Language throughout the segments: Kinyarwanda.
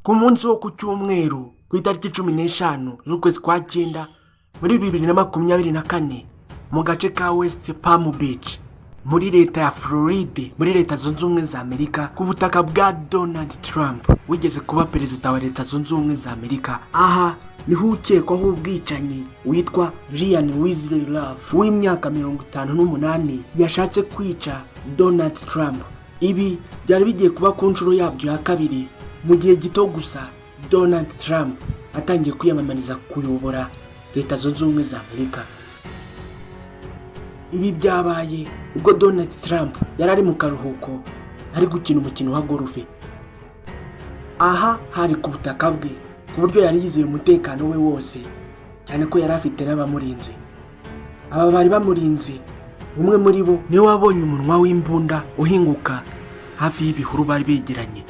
Ku munsi wo ku cyumweru, ku itariki 15 z'ukwezi kwa 9 muri 2024, mu gace ka West Palm Beach muri leta ya Floride, muri Leta Zunze Ubumwe za Amerika, ku butaka bwa Donald Trump wigeze kuba perezida wa Leta Zunze Ubumwe za Amerika, aha niho ukekwaho ubwicanyi witwa Ryan Wesley Routh w'imyaka 58 yashatse kwica Donald Trump. Ibi byari bigiye kuba ku nshuro yabyo ya kabiri mu gihe gito gusa Donald Trump atangiye kwiyamamariza kuyobora Leta Zunze Ubumwe za Amerika. Ibi byabaye ubwo Donald Trump yari ari mu karuhuko, ari gukina umukino wa golf. Aha hari ku butaka bwe, ku buryo yari yizeye umutekano we wose, cyane ko yari afite n'abamurinze. Aba bari bamurinze, umwe muri bo niwe wabonye umunwa w'imbunda uhinguka hafi y'ibihuru bari begeranye.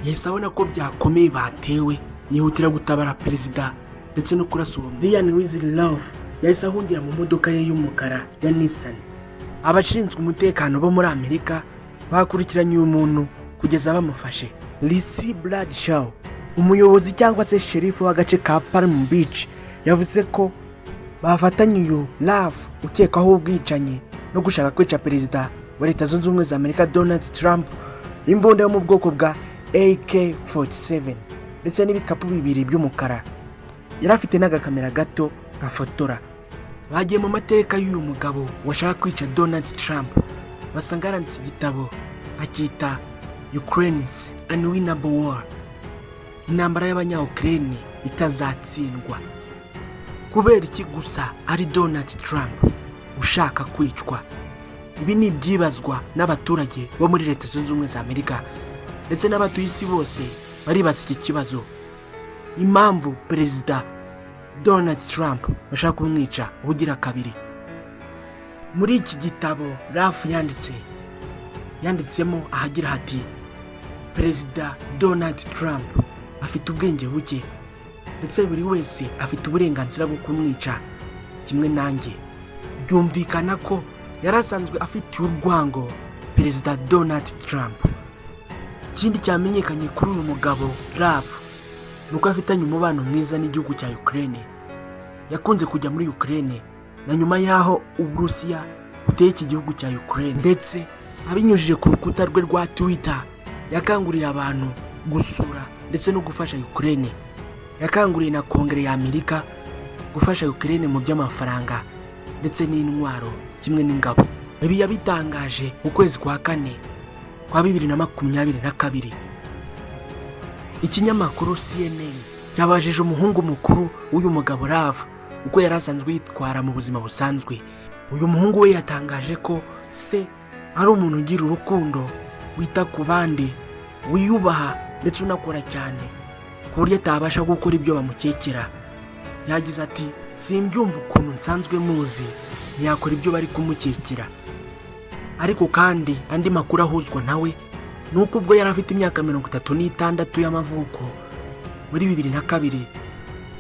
Yahise abona ko byakomeye, batewe, yihutira gutabara perezida ndetse no kurasa uwo. Ryan Wesley Routh yahise ahungira mu modoka ye y'umukara ya Nissan. Abashinzwe umutekano bo muri Amerika bakurikiranye uyu muntu kugeza bamufashe. Lisa Bradshaw, umuyobozi cyangwa se sheriff w'agace ka Palm Beach, yavuze ko bafatanye uyu Routh ukekwaho ubwicanyi no gushaka kwica perezida wa Leta Zunze Ubumwe za Amerika Donald Trump, imbunda yo mu bwoko bwa AK-47 ndetse n'ibikapu bibiri by'umukara. Yari afite n'agakamera gato gafotora. Bagiye mu mateka y'uyu mugabo washaka kwica Donald Trump, basanga yaranditse igitabo acyita "Ukraine's Unwinnable War", intambara y'abanya-Ukraine itazatsindwa. Kubera iki gusa ari Donald Trump ushaka kwicwa? Ibi ni ibyibazwa n'abaturage bo muri Leta Zunze Ubumwe za Amerika ndetse n'abatuye isi bose. Baribaza iki kibazo, impamvu perezida Donald Trump bashaka kumwica ubugira kabiri. Muri iki gitabo Routh yanditse, yanditsemo ahagira hati: "Perezida Donald Trump afite ubwenge buke, ndetse buri wese afite uburenganzira bwo kumwica kimwe nanjye." Byumvikana ko yari asanzwe afitiye urwango perezida Donald Trump. Ikindi cyamenyekanye kuri uyu mugabo Routh ni uko afitanye umubano mwiza n'igihugu cya Ukraine. Yakunze kujya muri Ukraine na nyuma y'aho Uburusiya buteye iki gihugu cya Ukraine, ndetse abinyujije ku rukuta rwe rwa Twitter yakanguriye abantu gusura ndetse no gufasha Ukraine. Yakanguriye na Kongere ya Amerika gufasha Ukraine mu by'amafaranga ndetse n'intwaro kimwe n'ingabo. Ibi yabitangaje mu kwezi kwa kane kwa 2022. Ikinyamakuru CNN cyabajije umuhungu mukuru w'uyu mugabo Routh uko yari asanzwe yitwara mu buzima busanzwe. Uyu muhungu we yatangaje ko se ari umuntu ugira urukundo, wita ku bandi, wiyubaha ndetse unakora cyane, ku buryo atabasha gukora ibyo bamukekera. Yagize ati: "Simbyumva ukuntu nsanzwe muzi, ntiyakora ibyo bari kumukekera." Ariko kandi andi makuru ahuzwa nawe ni uko ubwo yari afite imyaka 36 y'amavuko muri 2002,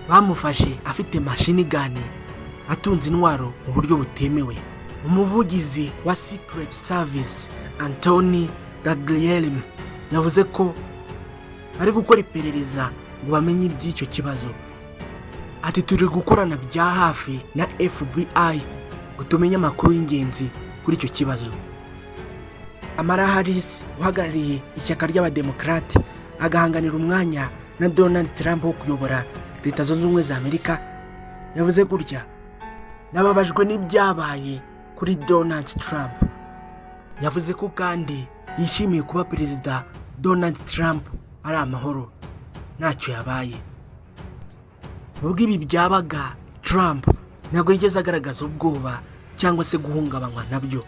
bamufashe afite machine gun, atunze intwaro mu buryo butemewe. Umuvugizi wa Secret Service, Anthony Guglielmi, yavuze ko bari gukora iperereza ngo bamenye iby'icyo kibazo. Ati: "Turi gukorana bya hafi na FBI ngo tumenye amakuru y'ingenzi kuri icyo kibazo." Kamala Harris, uhagarariye ishyaka ry'Abademokarate, agahanganira umwanya na Donald Trump wo kuyobora Leta Zunze Ubumwe za Amerika, yavuze gutya: "Nababajwe n'ibyabaye kuri Donald Trump." Yavuze ko kandi yishimiye kuba perezida Donald Trump ari amahoro, ntacyo yabaye. Ubwo ibi byabaga, Trump ntabwo yigeze agaragaza ubwoba cyangwa se guhungabanywa nabyo,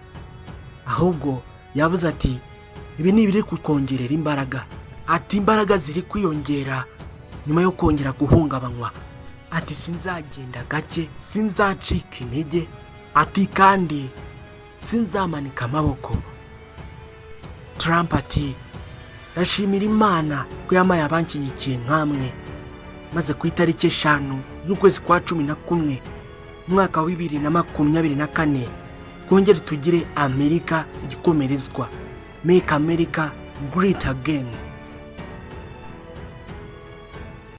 ahubwo yavuze ati: "Ibi ni ibiri kukongerera imbaraga." Ati: "Imbaraga ziri kwiyongera nyuma yo kongera guhungabanywa." Ati: "Sinzagenda gake, sinzacika intege." Ati: "Kandi sinzamanika amaboko." Trump ati: "Ndashimira Imana ko yampaye abanshyigikiye nkamwe, maze ku itariki 5 z'ukwezi kwa 11 umwaka wa 2024 twongere tugire Amerika igikomerezwa. Make America Great Again."